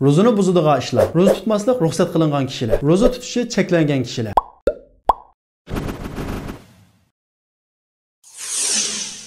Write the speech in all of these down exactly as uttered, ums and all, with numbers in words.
روزىنى بۇزىدىغان ئىشلار. روزا تۇتماسلىق رۇخسەت قىلىنغان كىشىلەر. روزا تۇتۇشى چەكلەنگەن كىشىلەر.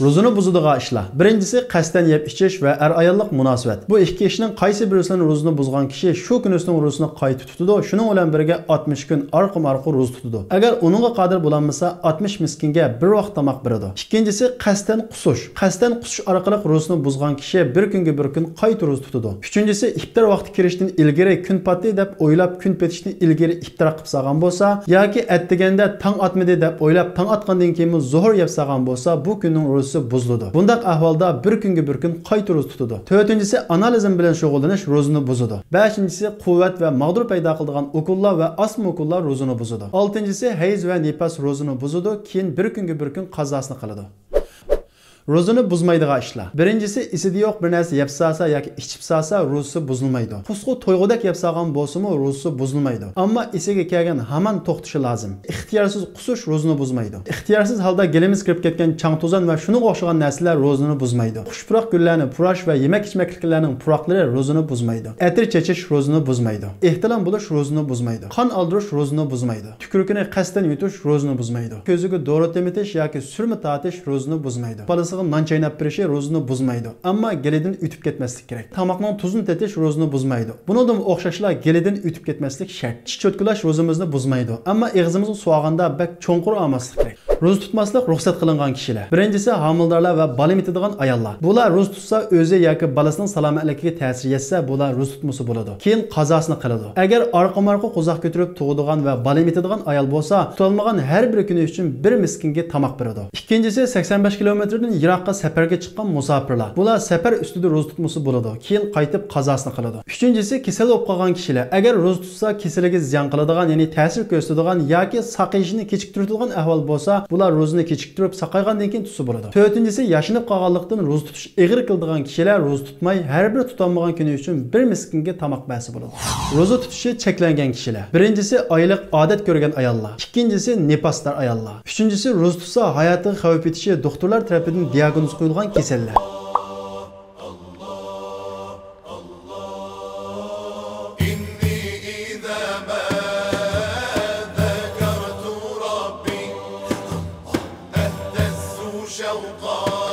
روزىنى بۇزىدىغان ئىشلار. بىرىنچىسى، قەستەن يەپ ئىچىش ۋە ئەر-ئاياللىق مۇناسىۋەت. بۇ ئىككى ئىشنىڭ قايسى بىرسىنى روزىنى بۇزغان كىشى شۇ كۈنىسىنىڭ روزىسىنى قايتا تۇتىدۇ، شۇنىڭ بىلەن بىرگە ئاتمىش كۈن ئارقىمۇ-ئارقا روزا تۇتىدۇ. ئەگەر ئۇنىڭغا قادىر بولالمىسا، ئاتمىش مىسكىنگە بىر ۋاق تاماق بېرىدۇ. ئىككىنچىسى، قەستەن قۇسۇش. قەستەن قۇسۇش ئارقىلىق روزىسىنى بۇزغان كىشى بىر كۈنگە بىر كۈن قايتا روزا تۇتىدۇ. ئۈچىنچىسى، ئىپتار ۋاقتى كىرىشتىن ئىلگىرى كۈن پاتتى دەپ ئويلاپ، كۈن پېتىشتىن ئىلگىرى ئىپتار قىلىپ سالغان بولسا ياكى ئەتىگەندە تاڭ ئاتمىدى دەپ ئويلاپ، تاڭ ئاتقاندىن كېيىنمۇ زوھۇر يەپ سالغان بولسا، بۇ كۈننىڭ روزىسى بۇزۇلىدۇ. بۇنداق ئەھۋالدا بىر كۈنگە بىر كۈن قايتا روزا تۇتىدۇ. تۆتىنچىسى، ئانالىزم بىلەن شۇغۇللىنىش روزىنى بۇزىدۇ. بەشىنچىسى، قۇۋۋەت ۋە ماغدۇر پەيدا قىلىدىغان ئوكۇللار ۋە ئاسما ئوكۇللار روزىنى بۇزىدۇ. ئالتىنچىسى، ھەيز ۋە نىپاس روزىنى بۇزىدۇ، كېيىن بىر كۈنگە بىر كۈن قازاسىنى قىلىدۇ. روزىنى بۇزمايدىغان ئىشلار. بىرىنچىسى، ئېسىدە يوق بىر نەرسە يەپ سالسا ياكى ئىچىپ سالسا، روزىسى بۇزۇلمايدۇ. قۇسقا تويغۇدەك يەپ سالغان بولسىمۇ، روزىسى بۇزۇلمايدۇ. ئەمما ئېسىگە كەلگەن ھامان توختىشى لازىم. ئىختىيارسىز قۇسۇش روزىنى بۇزمايدۇ. ئىختىيارسىز ھالدا گېلىمىز كىرىپ كەتكەن چاڭ-توزان ۋە شۇنىڭغا ئوخشىغان نەرسىلەر روزىنى بۇزمايدۇ. خۇش پۇراق گۈللەرنى پۇراش ۋە يېمەك-ئىچمەكلىكلەرنىڭ پۇراقلىرى روزىنى بۇزمايدۇ. ئەتىر چېچىش روزىنى بۇزمايدۇ. ئېھتىلام بولۇش روزىنى بۇزمايدۇ. قان ئالدۇرۇش روزىنى بۇزمايدۇ. تۈكۈرۈكىنى قەستەن يۇتۇش روزىنى بۇزمايدۇ. كۆزىگە دورا تېمىتىش ياكى سۈرمە تارتىش روزىنى بۇزمايدۇ. بالىسىغا نان چايناپ بېرىشى روزىنى بۇزمايدۇ. ئەمما گېلىدىن ئۆتۈپ كەتمەسلىك كېرەك. تاماقنىڭ تۇزىنى تېتىش روزىنى بۇزمايدۇ. بۇنىڭدىنمۇ ئوخشاشلا گېلىدىن ئۆتۈپ كەتمەسلىك شەرت. چىش چوتكىلاش روزىمىزنى بۇزمايدۇ. ئەمما ئېغىزىمىزغا سۇ ئالغاندا بەك چوڭقۇر ئالماسلىق كېرەك. روزا تۇتماسلىق رۇخسەت قىلىنغان كىشىلەر. بىرىنچىسى، ھامىلىدارلار ۋە بالا ئېمىتىدىغان ئاياللار. بۇلار روزا تۇتسا، ئۆزى ياكى بالىسىنىڭ سالامەتلىكىگە تەسىر يەتسە، بۇلار روزا تۇتمىسا بولىدۇ. كېيىن قازاسىنى قىلىدۇ. ئەگەر ئارقىمۇ-ئارقا قوزاق كۆتۈرۈپ تۇغىدىغان ۋە بالا ئېمىتىدىغان ئايال بولسا، تۇتالمىغان ھەر بىر كۈنى ئۈچۈن بىر مىسكىنگە تاماق بېرىدۇ. ئىككىنچىسى، سەكسەن بەش كىلومېتىردىن يىراققا سەپەرگە چىققان مۇساپىرلار. بۇلار سەپەر ئۈستىدە روزا تۇتمىسا بولىدۇ، كېيىن قايتىپ قازاسىنى قىلىدۇ. ئۈچىنچىسى، كېسەل بولۇپ قالغان كىشىلەر. ئەگەر روزا تۇتسا، كېسىلىگە زىيان قىلىدىغان، يەنى تەسىر كۆرسىتىدىغان ياكى ساقىيىشىنى كېچىكتۈرىدىغان ئەھۋال بولسا، بۇلار روزىنى كېچىكتۈرۈپ، ساقايغاندىن كېيىن تۇتسا بولىدۇ. تۆتىنچىسى، ياشىنىپ قالغانلىقتىن روزا تۇتۇش ئېغىر كېلىدىغان كىشىلەر روزا تۇتماي، ھەر بىر تۇتالمىغان كۈنى ئۈچۈن بىر مىسكىنگە تاماق بەرسە بولىدۇ. روزا تۇتۇشى چەكلەنگەن كىشىلەر. بىرىنچىسى، ئايلىق ئادەت كۆرگەن ئاياللار. ئىككىنچىسى، نىپاسدار ئاياللار. ئۈچىنچىسى، روزا تۇتسا ھاياتىغا خەۋپ يېتىشى، دوختۇرلار تەرىپىدىن دىياگنوز قويۇلغان كېسەللەر. إني إذا ما ذكرت ربي اهتزت شوقا.